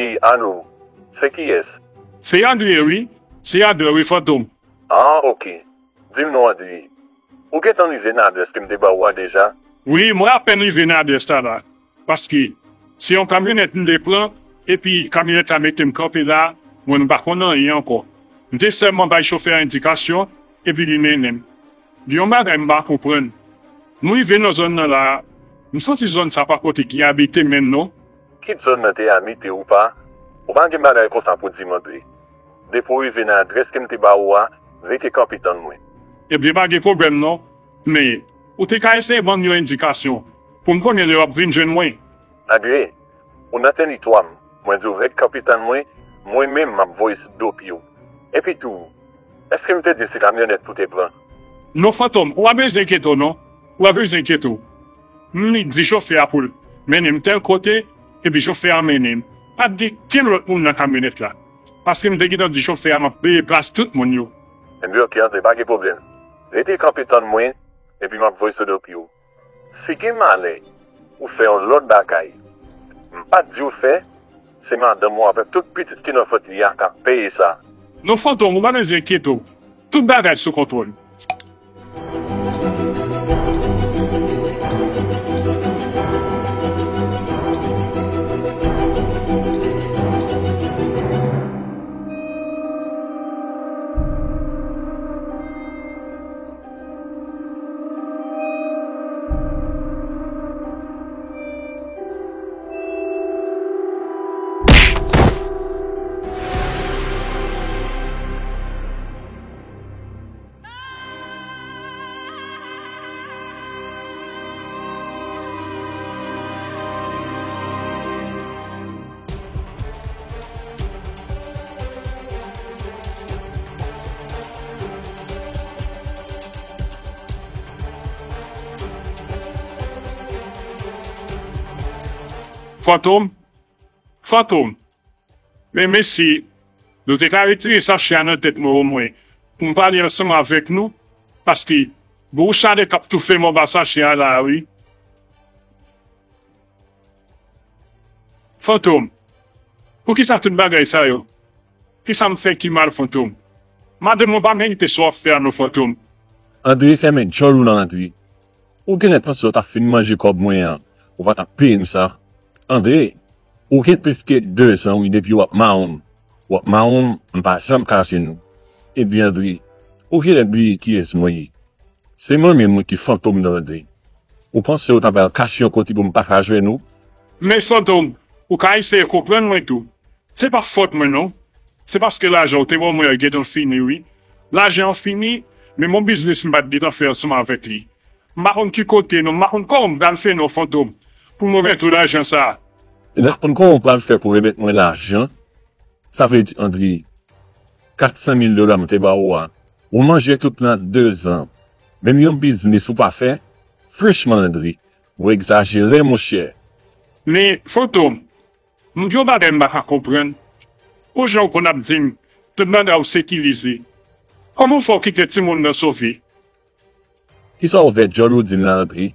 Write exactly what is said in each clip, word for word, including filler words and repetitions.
Wi, alo, se kiyès? Se Andre, wi. Se Andre, wi, Fantom. Ah, ok. Di m non, Andre. Ou gentan rive nan adrès ke m te ba ou a deja? Wi, mwen apèn rive nan adrès la la. Paske se yon kamyonèt m te pran, epi kamyonèt la mete m kanpe la, mwen m pa konn anyen ankò. M te sèlman bay chofè a endikasyon, epi li mennen m. Gen yon bagay m pa konprann. Nou rive nan zòn nan la, m santi zòn sa pa kote ki abite menm non. Kit zòn nan te abite ou pa, ou pa gen bagay konsa pou di m, Andre. Depi w rive nan adrès ke m te ba ou a, rete kanpe tann mwen. Ebyen, pa gen pwoblèm non. Men, ou te ka eseye ban m yon endikasyon pou m konnen lè w ap vin jwenn mwen. Andre, ou nan tèritwa m. Mwen di w rete kanpe tann mwen, mwen menm m ap voye sou do pye w. Epi tou, èske m te di se kamyonèt pou te pran? Non, Fantom, ou pa bezwen enkyete w non. Ou pa bezwen enkyete w. M di chofè a pou l mennen m tèl kote, epi chofè a mennen m. Pa t gen kenn lòt moun nan kamyonèt la. Paske m te gentan di chofè a m ap peye plas tout moun yo. Ebyen, ok, Andre, pa gen pwoblèm. Rete kanpe tann mwen, epi m ap voye sou do pye w. Si gen malè, ou fè yon lòt bagay. M pa t di w fè, se madanm ou avèk tout pitit ki nan vant li a k ap peye sa. Non, Fantom, ou pa bezwen enkyete w. Tout bagay sou kontwòl. Fantom, Fantom, men mesi, nou te ka retire sachè a nan tèt mwen omwen, pou m pale ansanm avèk nou, paske gen yon chalè k ap toufe m anba sachè a la a wi. Fantom, poukisa tout bagay sa yo? Kisa m fè ki mal, Fantom? Madanm mwen pa merite sa w ap fè a non, Fantom. Andre, fèmen djòl ou nan, Andre. Ou genlè panse w t ap fin manje kòb mwen an, ou pa t ap peye m sa. Andre, ou gen plis ke dezan wi depi w ap mawon m. W ap mawon m, m pa janm ka jwenn ou. Ebyen, Andre, ou genlè bliye kiyès mwen ye. Se mwen menm wi ki Fantom nan, Andre. Ou panse w ta pral kache yon kote pou m pa ka jwenn ou? Men Fantom, ou ka eseye konprann mwen tou. Se pa fòt mwen non. Se paske lajan w te ban mwen an gentan fini wi. Lajan an fini, men m gon biznis m pa t gentan fè ansanm avèk li. M pa konn ki kote non, m pa konn kòman m pral fè non, Fantom, pou m remèt ou lajan sa a. M pa konn kòman w pral fè pou remèt mwen lajan. Sa vle di, Andre, kat san mil dola m te ba ou a, ou manje tout nan dezan. Menm yon biznis ou pa fè. Franchman, Andre, ou egzajere, monchè. Men, Fantom, m gen yon bagay m pa ka konprann. Ou jan w konn ap di m, tout bagay ou sekirize. Kòman w fè w kite timoun nan sove? Kisa w vè djòl ou di m la, Andre?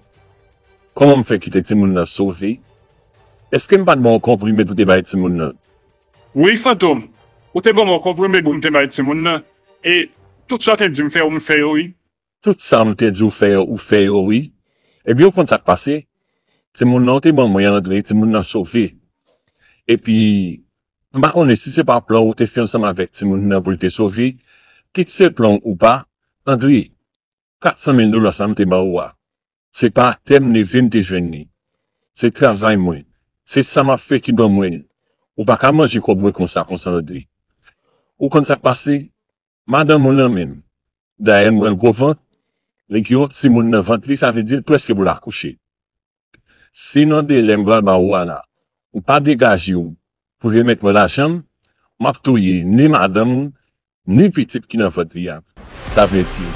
Kòman m fè kite timoun nan sove? Èske m pa t ba w yon konprime pou te bay timoun nan? Wi, Fantom, ou te ban mwen yon konprime pou m te bay timoun nan. E tout sa w te di m fè yo, m fè yo wi. Tout sa m te di w fè yo, ou fè yo wi. Ebyen, ou konn sa k pase? Timoun nan ou te ban mwen an, Andre, timoun nan sove. Epi, m pa konnen si se pa plan ou te fè ansanm avèk timoun nan pou l te sove, kit se plan ou pa, Andre, kat san mil dola sa m te ba ou a, se pa atè m leve m te jwenn li. Se travay mwen. Se sa m ap fè ki ban mwen l. Ou pa ka manje kòb mwen konsa, konsa, Andre. Ou konn sa k pase? Madanm ou nan men m. Dayè, m wè l gwo vant. Li gen yon timoun nan vant li, sa vle di l prèske pou l akouche. Si nan delè m pral ba ou a la, ou pa degaje w pou remèt mwen lajan m, m ap touye ni madanm ou, ni pitit ki nan vant li a. Sa vle di,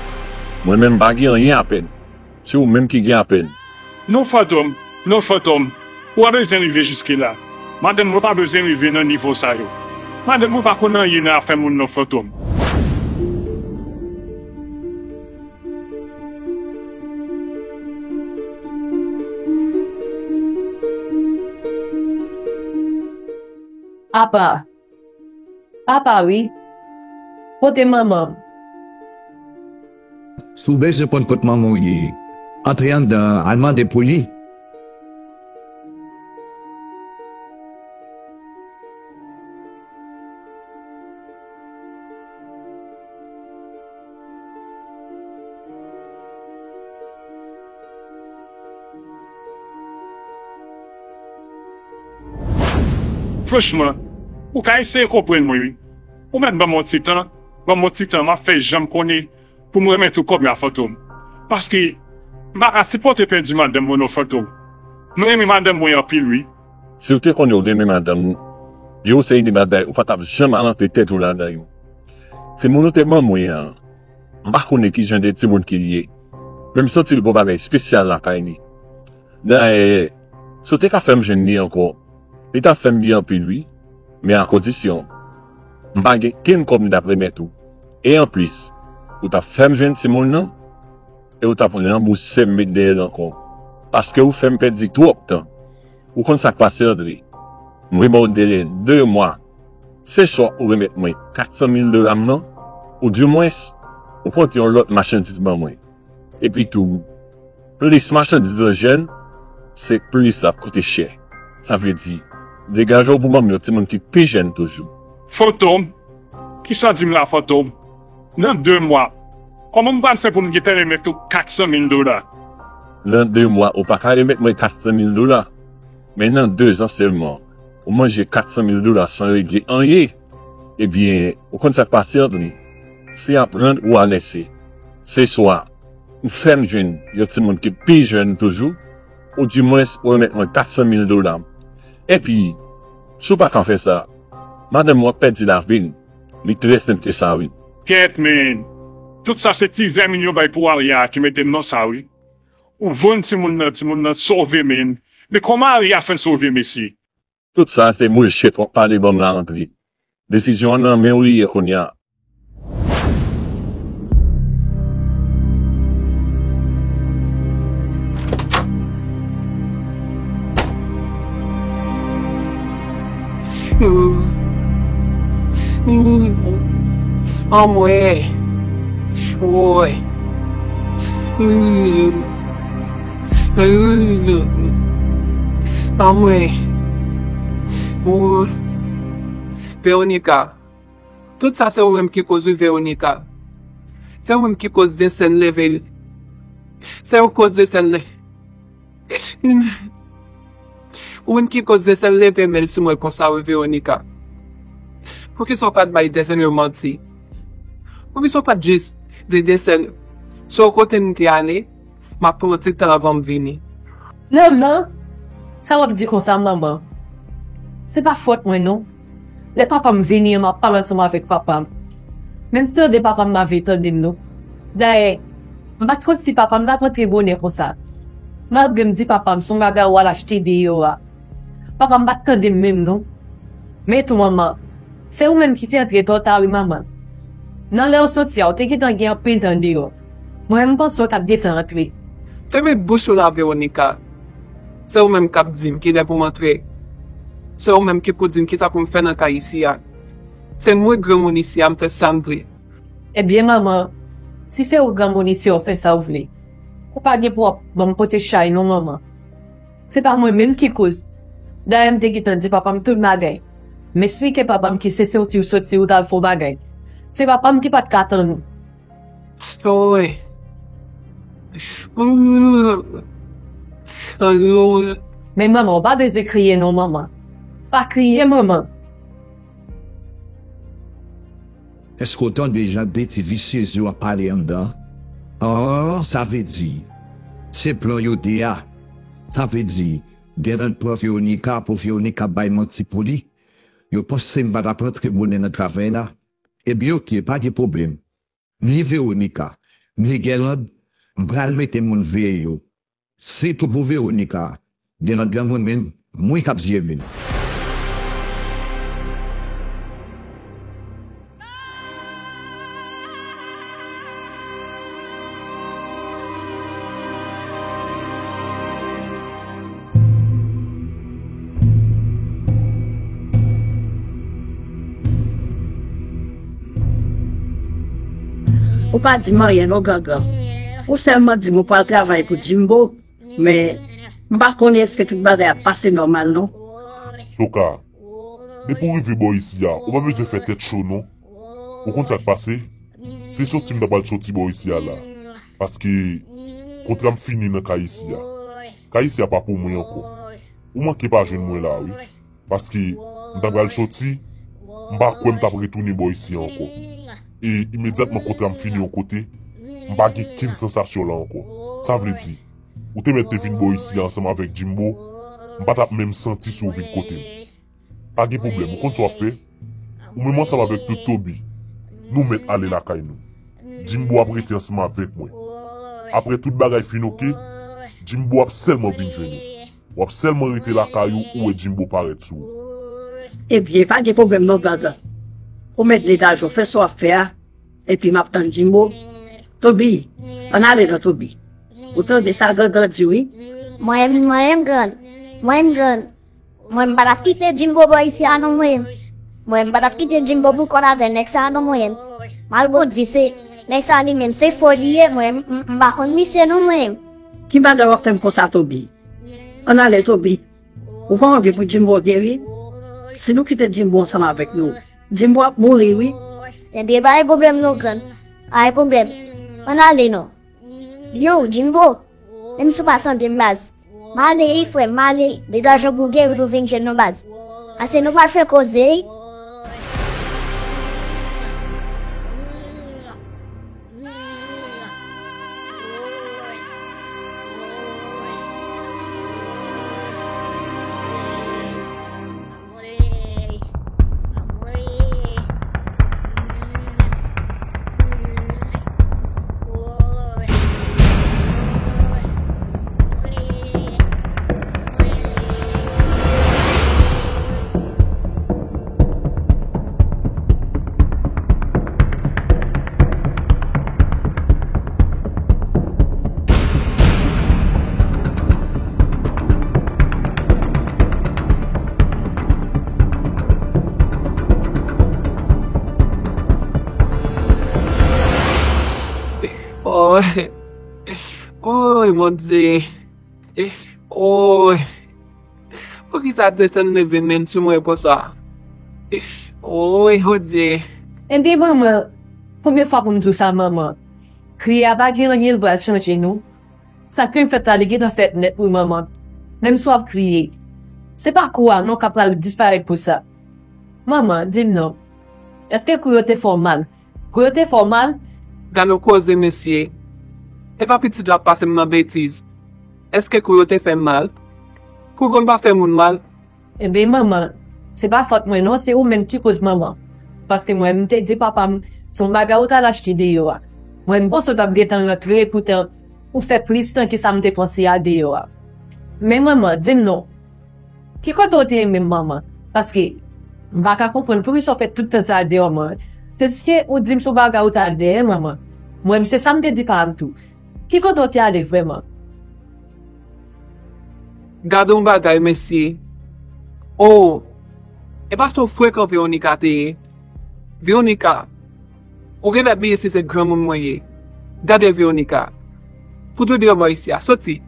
mwen menm m pa gen anyen apèn. Se ou menm ki gen apèn. Non, Fantom, non, Fantom, ou pa bezwen rive jiske la. Madanm mwen pa bezwen rive nan nivo sa yo. Madanm mwen pa konn anyen nan afè moun non, Fantom. Apa. Apa wi. Kote manman m? Si w bezwen konn kot manman w ye, antre anndan an, al mande pou li. Franchman, ou ka eseye konprann mwen wi. Ou mèt ban m yon ti tan, ban m yon ti tan, m ap fè jan m konnen pou m remèt ou kòb la, Fantom. Paske, m pa ka sipòte pèdi madanm mwen non, Fantom. Mwen renmen madanm mwen anpil wi. Si w te konnen w renmen madanm ou, gen yon seri de bagay ou pa t ap janm al antre tèt ou ladan yo. Timoun ou te ban mwen an, m pa konnen ki jan de timoun ke l ye, men m santi l gen yon bagay espesyal lakay li. Dayè, si w te ka fè m jwenn li ankò, li t ap fè m byen anpil wi, men a kondisyon, m pa gen kenn kòb m t ap remèt ou. E anplis, ou t ap fè m jwenn timoun nan, e ou t ap ranbouse m met dèyè l ankò. Paske ou fè m pèdi twòp tan. Ou konn sa k pase, Andre? Mwen ba w delè de mwa. Se swa ou remèt mwen kat san mil dola m nan, oudimwens, ou pote yon lòt machandiz ban mwen. Epitou, plis machandiz lan jèn, se plis l ap koute chè. Sa vle di, degaje w pou ban m yon timoun ki pi jèn toujou. Fantom, kisa w di m la, Fantom? Nan de mwa, kòman m pral fè pou m gentan remèt ou kat san mil dola? Nan de mwa, ou pa ka remèt mwen kat san mil dola. Men nan de zan sèlman, ou manje kat san mil dola san regle anyen. Ebyen, ou konn sa k pase ant nou? Se aprann ou a lèse. Se swa ou fè m jwenn yon timoun ki pi jèn toujou, oudimwens ou remèt mwen kat san mil dola m. Epi, si w pa ka fè sa, madanm ou ap pèdi lavi l. Li trè senp ke sa wi. Kèt men, tout sa se ti vèmin yo bay pou Arya a ki mete m nan sa wi. Ou vann timoun nan, timoun nan sove men. Men kòman Arya fè sove mesye? Tout sa se mouche w ap pale ban m la Andre. Desizyon an nan men w li ye kounye a. Anmwey. Woy. Anmwey. Woy. Veronica. Tout sa se ou menm ki koz wi Veronica. Se ou menm ki koz Desèn leve. Se ou koz Desèn leve. Ou menm ki koz Desèn leve men l sou mwen konsa wi Veronica. Poukisa w pa t bay Desèn yon manti? Poukisa w pa t jis di Desèn se yon kote m te ale, m ap pran yon ti tan anvan m vini? Manman, sa w ap di konsa manman? Se pa fòt mwen non. Lè papa m vini an m ap pale ansanm avèk papa m. Men m tande papa m mave tande m non. Dayè, m pa t konn si papa m t ap rantre bonè konsa. Malgre m di papa m se yon bagay w al achte deyò a. Papa m pa t tande m menm non. Men tou manman, se ou menm ki te antre twò ta wi manman. Nan lè w soti a ou te gentan gen anpil tan deyò. Mwen menm m panse w t ap gentan antre. Fèmen bouch ou la Veronica. Se ou menm k ap di m kilè pou m antre. Se ou menm ki pou di m kisa pou m fè nan kay isi a. Se mwen granmoun isi a m fè sa m vle. Ebyen manman, si se ou granmoun isi a ou fè sa ou vle. Ou pa gen pou w ap ban m pote chay non manman. Se pa mwen menm ki koz. Dayè m te gentan di papa m tout bagay. M eksplike papa m ki se soti ou soti ou t al fè yon bagay. Se papa m ki pa t ka tann ou. Woy. Men manman, ou pa bezwen kriye non manman. Pa kriye manman. Èske w tande jan de ti visyez yo ap pale anndan an? An, sa vle di, se plan yo de a. Sa vle di, Gerald pran Veronica pou Veronica bay manti pou li. Yo panse m pa t ap rantre bonè nan travay la. Ebyen oke, pa gen pwoblèm. Ni Veronica, ni Gerald, m pral mete moun veye yo. Sitou pou Veronica, Gerald lan mwen menm, mwen k ap jere l. Ou pa di m anyen non, Gangan. Ou sèlman di m ou pral travay pou Jimbo, men m pa konnen èske tout bagay ap pase nòmal non. Soka, depi w rive bò isi a, ou pa bezwen fè tèt cho non. Ou konn sa k pase? Se soti m ta pral soti bò isi a la. Paske kontra m fini nan kay isi a. Kay isi a pa pou mwen ankò. Ou manke pa jwenn mwen la wi. Paske m ta pral soti, m pa kwè m t ap retounen bò isi a ankò. E imedyatman kontra m fini yon kote, m pa gen kenn sansasyon la ankò. Sa vle di, ou te mèt te vin bò isi a ansanm avèk Jimbo, m pa t ap menm santi si w vin kote m. Pa gen pwoblèm, ou konn sa w ap fè? Ou menm ansanm avèk tout Toby, nou mèt ale lakay nou. Jimbo ap rete ansanm avèk mwen. Apre tout bagay fin oke, Jimbo ap sèlman vin jwenn ou. W ap sèlman rete lakay ou, ou wè Jimbo parèt sou ou. Ebyen, pa gen pwoblèm non, Gangan. Ou mèt degaje w, fè sa w ap fè a, epi m ap tann Jimbo. Toby, ann ale non, Toby. Ou tande sa Gangan di wi? Mwen menm, mwen menm, Grann. Mwen menm, Grann. Mwen m pa t ap kite Jimbo bò isi a non mwen. Mwen m pa t ap kite Jimbo pou kòl avè nèg sa a non mwen. Mal Bondye se nèg sa li menm se fo li ye mwen m pa konn misye non mwen. Ki bagay w ap fè m konsa Toby? Ann ale Toby. Ou pa anvi pou Jimbo geri? Si nou kite Jimbo ansanm avèk nou, Jimbo ap mouri wi. Ebyen pa gen pwoblèm non grann. Pa gen pwoblèm. Ann ale non. Yo, Jimbo, menm si w pa tande m baz, m ale wi frè m, m ale, degaje w pou w geri pou w vin jwenn nou baz. Paske nou pral fè koze wi. Woy, woy Bondye, woy, poukisa desann leve men sou mwen konsa? Woy Bondye. Ebyen manman, konbyen fwa pou m di w sa manman? Kriye a pa gen anyen l pral chanje non. Sa k fen fèt la li gentan fèt nèt wi manman. Menm si w ap kriye, se pa kou a non k ap pral disparèt konsa. Manman, di m non, èske kou yo te fè w mal? Kou yo te fè w mal? Gade yon koze mesye. Epa pitit la ap pase m nan betiz. Èske kou yo te fè m mal? Kou konn pa fè moun mal. Ebyen manman, se pa fòt mwen non, se ou menm ki koz manman. Paske mwen m te di papa m se yon bagay ou t al achte deyò a. Mwen m panse w t ap gentan rantre poutan ou fè plis tan ke sa m te panse a deyò a. Men manman, di m non, ki kote w te ye menm manman? Paske m pa ka konprann poukisa w fè tout tan sa a deyò manman. Se diske ou di m se yon bagay ou t al dèyè manman. Mwen m se sa m te di papa m tou. Ki kote w te ale vrèman? Gade yon bagay mesye. Oh! E pa se yon frekan Veronica te ye? Veronica, ou genlè bliye si se granmoun mwen ye. Gade Veronica. Fouti w deyò bò isi a. Soti.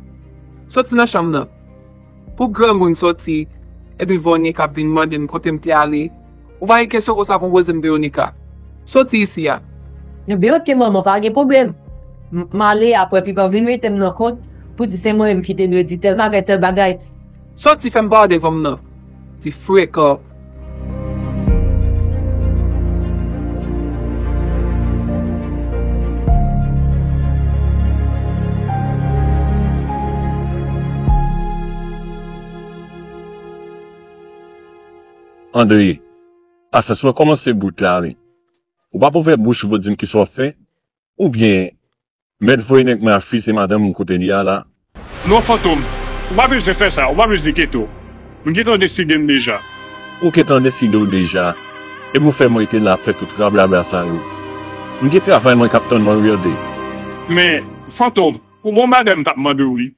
Soti nan chanm nan. Pou granmoun soti, epi Veronica ap vin mande m kote m te ale. Ou pa gen kesyon konsa pou w poze m Veronica. Soti isi a. Ebyen oke manman, pa gen pwoblèm. M ale apre piga w vin mete m nan kont pou di se mwen menm ki te dwe di tèl bagay, tèl bagay. Soti fè m pale devan m nan. Ti frekan. Andre, afè sa w kòmanse bout la wi. Ou p ap ouvè bouch ou pou di m kisa w ap fè? Oubyen, mèt voye nèg mwen a fize madanm ou kote li a la? Non Fantom, ou pa bezwen fè sa, ou pa bezwen enkyete w. M gentan deside m deja. Ou gentan deside w deja? Epi w fè m rete la ap fè tout rablabla sa yo. M gen travay mwen k ap tann mwen Wilde. Men, Fantom, ou bon bagay m t ap mande w wi.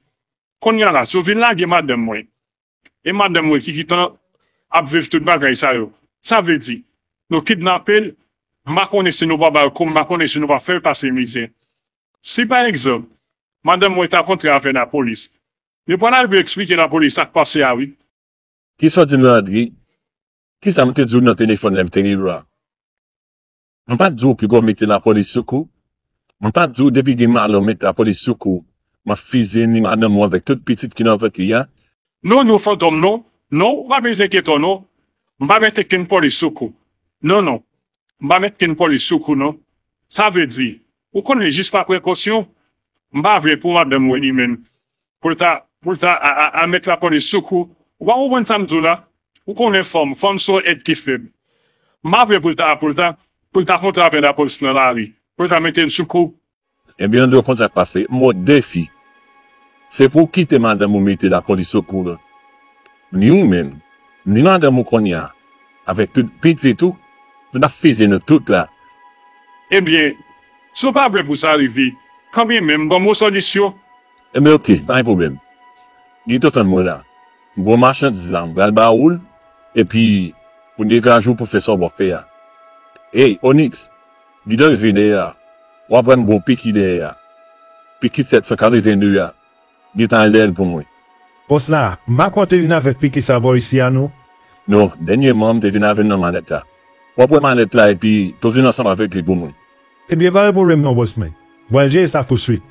Kounye a la, si w vin lage madanm mwen, e madanm mwen ki gentan ap viv tout bagay sa yo, sa vle di, nou kidnape l, M pa konnen si nou va ba l kou, m pa konnen si nou va fè l pase mizè. Si, pa egzanp, madanm mwen ta kontre avè lapolis, yo pral rive eksplike lapolis sa k pase a, wi. Kisa w di m la, André? Kisa m te di w nan telefòn lè m te rive la? M pa t di w piga w mete lapolis sou kou? M pa t di w depi gen malè w met lapolis sou kou, m ap fizye ni madanm ou avèk tout pitit ki nan vant li a? Non, non, Fantom, non. Non, ou pa bezwen enkyete w, non. M pa met okenn polis sou kou. Non, non. M pa met okenn polis sou kou, non. Sa vle di, ou konnen jis pa prekosyon, m pa vle pou madanm mwen li menm, pou l ta, pou l ta a, a, a met lapolis sou kou. Ou pa konprann sa m di w la? Ou konnen fanm, fanm se yon èt ki fèb. M pa vle pou l ta, pou l ta, pou l ta kontre avè lapolis nan lari, pou l ta mete l sou kou. Ebyen, André, w konn sa k pase. M ba w defi. Se pou w kite madanm ou mete lapolis sou kou l. Ni ou menm, ni madanm ou kounye a, avèk tout pitit ou, nou t ap fizye nou tout la. Ebyen, si w pa vle pou sa rive, kanmenm, ban m yon solisyon. Ebyen, oke, pa gen pwoblèm. Gen tan tann mwen la. M gen yon machandiz la, m pral ba ou l, epi pou degaje w pou fè sa w p ap fè a. Ey, Onyx, Gidon rive dèyè a. W ap pran gwo piki dèyè a. Piki sèt san katrevenn de a. Gidon al dèyè l pou mwen. Bòs la, m pa kwè w te vin avèk piki sa bò isi a, non. Non, dènyèman, m te vin avè l nan malèt la. W ap wè malèt la epi tou vin ansanm avèk li pou mwen. Ebyen, pa gen pwoblèm non, bòs mwen. M pral jere sa touswit.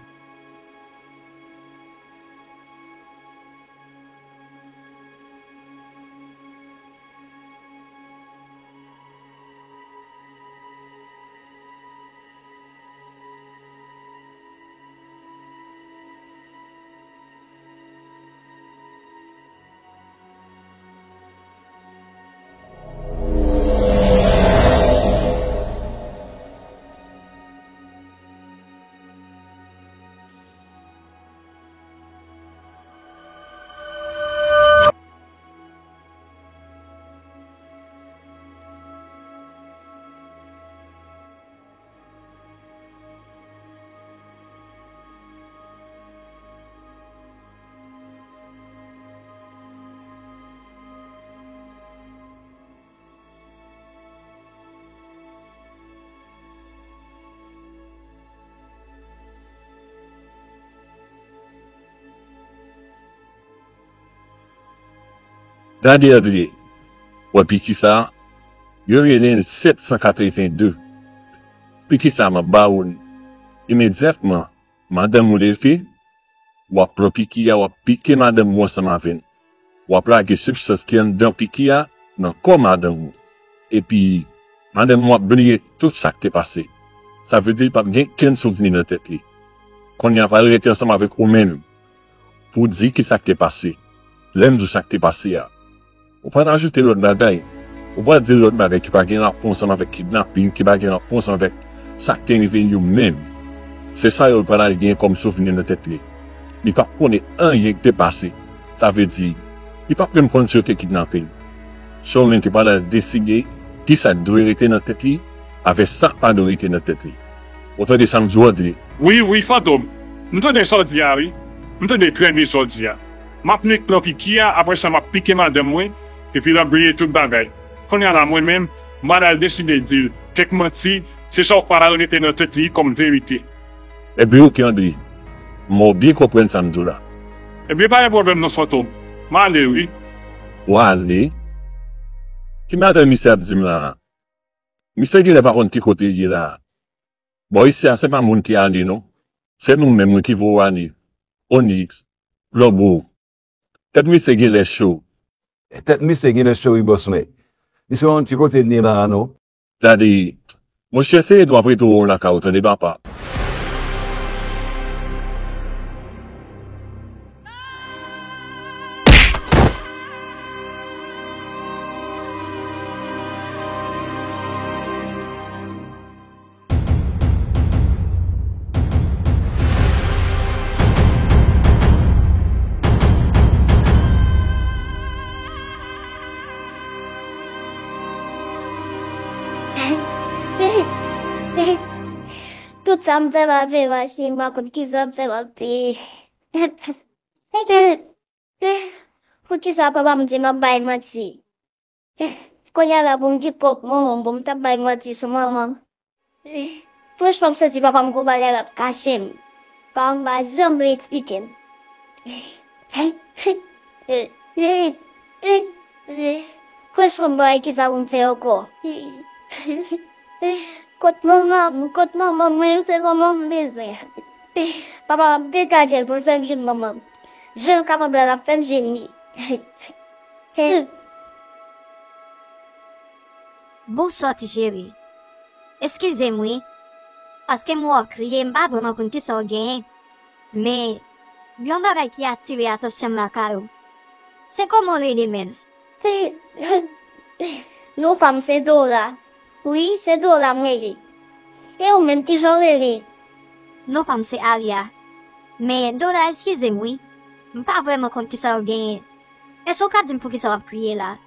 Gade André, wè piki sa a, yo rele l sèt san katrevenn de. Piki sa a m ap ba ou l. Imedyatman, madanm ou leve, w ap pran piki a, w ap pike madanm ou ansanm avè l. W ap lage sibstans ki anndan piki a nan kò madanm ou. Epi, madanm ou ap bliye tout sa k te pase. Sa vle di l p ap gen kenn souvni nan tèt li. Kounye a, pral rete ansanm avèk ou menm pou w di ki sa k te pase. Lè m di w sa k te pase a, ou pral ajoute lòt bagay. Ou pral di l lòt bagay ki pa gen rapò ansanm avèk kidnapin, ki pa gen rapò ansanm avèk sa k te rive yo menm. Se sa yo l pral gen kòm souvni nan tèt li. Li p ap konnen anyen ki te pase. Sa vle di, li p ap menm konn si yo te kidnape l. Sherlyn te pral deside ki sa k dwe rete nan tèt li avè sa k pa dwe rete nan tèt li. Ou tande sa m di w, André? Wi, wi, Fantom. M tande sa w di a, wi. M tande trè byen sa w di a. M ap nik pran piki a, apre sa m ap pike madanm mwen, epi l ap bliye tout bagay. Kounye a la, mwen menm, m pral deside di l kèk manti, se sa w pral mete nan tèt li kòm verite. Ebyen, oke, André. M wè w byen konprann sa m di w la. Ebyen, pa gen pwoblèm non, Fantom. M ale, wi. W ale? Ki bagay misye ap di m la a? Misye genlè pa konn ki kote l ye la a. Bò isi a, se pa moun ki ale non. Se nou menm wi ki voye w ale. Onyx, Lobo. Tèt misye genlè cho. Tèt misye genlè cho wi, bòs mwen. Misye pa konn ki kote l ye la a non. Gade, monchè, se rete w ap rete w lakay ou, tande papa. Tout sa m fè pa fè mache, m pa konn kisa m fè m ap peye. Poukisa papa m di m ap bay manti? Kounye a la pou m di kòk manman m, pou m t ap bay manti sou manman m. Franchman, m santi papa m gon bagay l ap kache m. Papa m pa janm vle eksplike m. Franchman, m pa wè kisa pou m fè ankò. Kot manman m, kot manman m, mwen se manman m bezwen. Papa m ap degaje l pou l fè m jwenn manman m. Jan l kapab la, l ap fè m jwenn li. Bonswa ti cheri. Eskize m wi. Paske m wè w ap kriye, m pa vrèman konn kisa w genyen. Men, gen yon bagay ki atire atansyon m lakay ou. Se kòman w rele menm? Non pa m se Dora. Wi, se Dora m rele. E ou menm, kijan w rele? Non pa m se Alia. Men, Dora, eskize m wi. M pa vrèman konn kisa w genyen. Èske w ka di m poukisa w ap kriye la?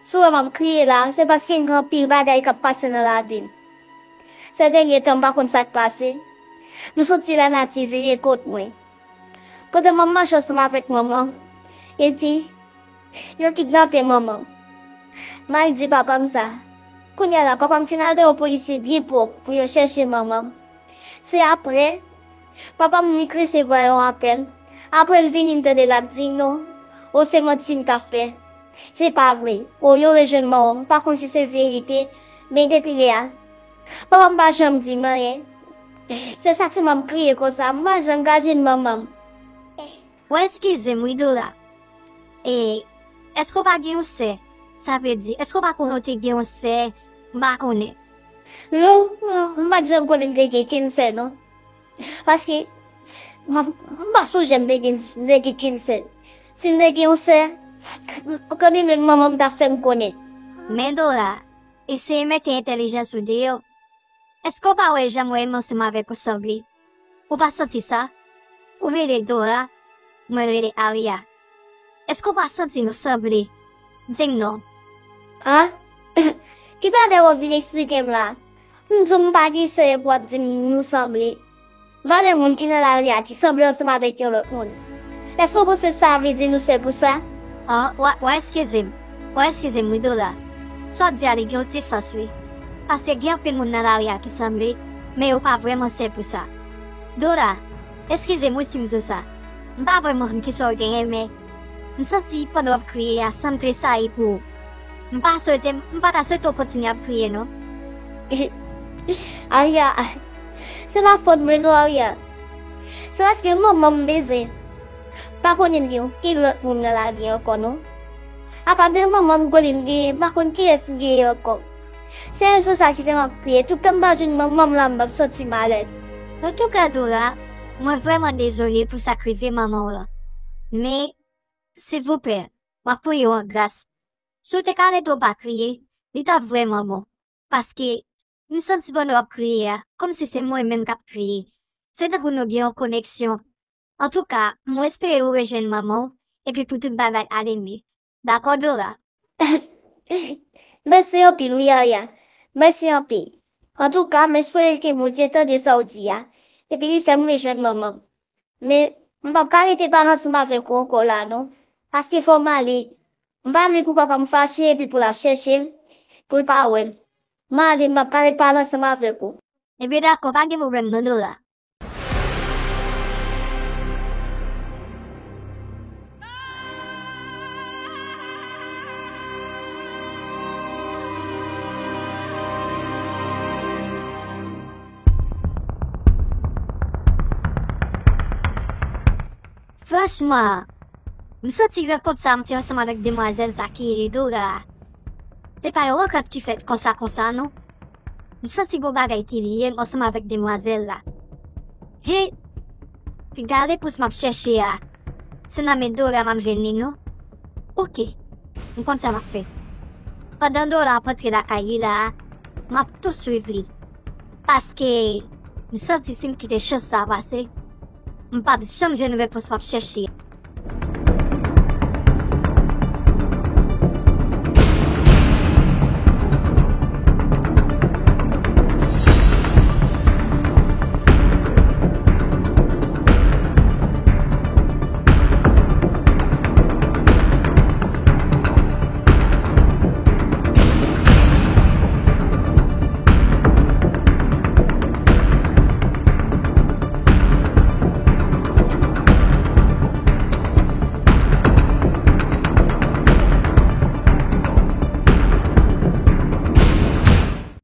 Si w wè m ap kriye la, se paske gen anpil bagay k ap pase nan lavi m. Sè dènye tan, m pa konn sa k pase. M santi lanati vire kont mwen. Pandan m ap mache ansanm avèk manman m, epi yo kidnape manman m. M al di papa m sa. Kounye a la, papa m fin al nan yon polisye byen pwòp pou yo chèche manman m. Se apre, papa m li k resevwa yon apèl. Apre l vini, m tande l ap di non, o se manti m t ap fè. Se pa vre. O yo rejwenn manman m. M pa konn si se verite, men depi lè a, papa m pa janm di m anyen. Se sa k fè m ap kriye konsa. M pa janm ka jwenn manman m. Ou eskize m wi Dora. E, èske w pa gen yon sè? Sa vle di, èske w pa konnen w te gen yon sè? M pa konnen. Non, m pa t janm konnen m te gen kenn sè non. Paske m pa sonje m te gen, m te gen kenn sè. Si m te gen yon sè, kanmenm menm manman m t ap fè m konnen. Men Dora, eseye mete entèlijans ou deyò. Èske w pa wè jan m wè m ansanm avèk ou sanble? Ou pa santi sa? Ou rele Dora, mwen rele Aria. Èske w pa santi nou sanble? Di m non. A? Ki bagay w ap vin eksplike m la? M di w m pa gen sè epi w ap di m nou sanble. Valè moun ki nan lari a ki sanble ansanm avèk yon lòt moun. Èske w panse sa vle di nou sè pou sa? An, w a, w a eskize m. W a eskize m wi Dora. Sa w di a li gen yon ti sans wi. Paske gen anpil moun nan lari a ki sanble, men yo pa vrèman sè pou sa. Dora, eskize m wi si m di w sa. M pa vrèman konn kisa w genyen, men m santi pandan w ap kriye a, san m tresayi pou ou. M pa swete, m pa ta swete w kontinye ap kriye non. Aria, se lafòt mwen non Aria. Se paske manman m bezwen. Pa konnen m gen okenn lòt moun nan lavi ankò non. Apa de manman m konnen m genyen, m pa konn kiyès m genyen ankò. Se rezon sa ki fè m ap kriye. Toutan m pa jwenn manman m la, m ap santi m alèz. Antouka Dora, mwen vrèman dezole pou sa k rive manman w lan. Men, silvouplè, m ap priye w an gras. Si w te ka rete w pa kriye, li t ap vrèman bon. Paske, m santi pandan w ap kriye a, kòmsi se mwen menm k ap kriye. Se tankou nou gen yon koneksyon. Antouka, mwen espere ou rejwenn manman w, epi pou tout bagay ale byen. Dakò, Dora? Mèsi anpil, wi, Aria. Mèsi anpil. Antouka, m espere ke Bondye tande sa w di a, epi li fè m rejwenn manman m. Men, m p ap ka rete pale ansanm avèk ou ankò la, non. Paske fò m ale. M pa vle pou papa m fache epi pou l ap chèche m, pou l pa wè m. M ale, m p ap ka ret pale ansanm avèk ou. Ebyen dakò, pa gen pwoblèm non Dora. Franchman, m santi rankont sa a m fè ansanm avèk demwazèl sa ki rele Dora a, se pa yon rankont ki fèt konsa konsa non. M santi gon bagay ki lye m ansanm avèk demwazèl la. He! Piga repons m ap chèche a, se nan men Dora m ap jwenn li non. Oke, m konn sa m ap fè. Pandan Dora ap antre lakay li la a, m ap tou swiv li. Paske, m santi si m kite chans sa a pase, m p ap janm jwenn repons m ap chèche a.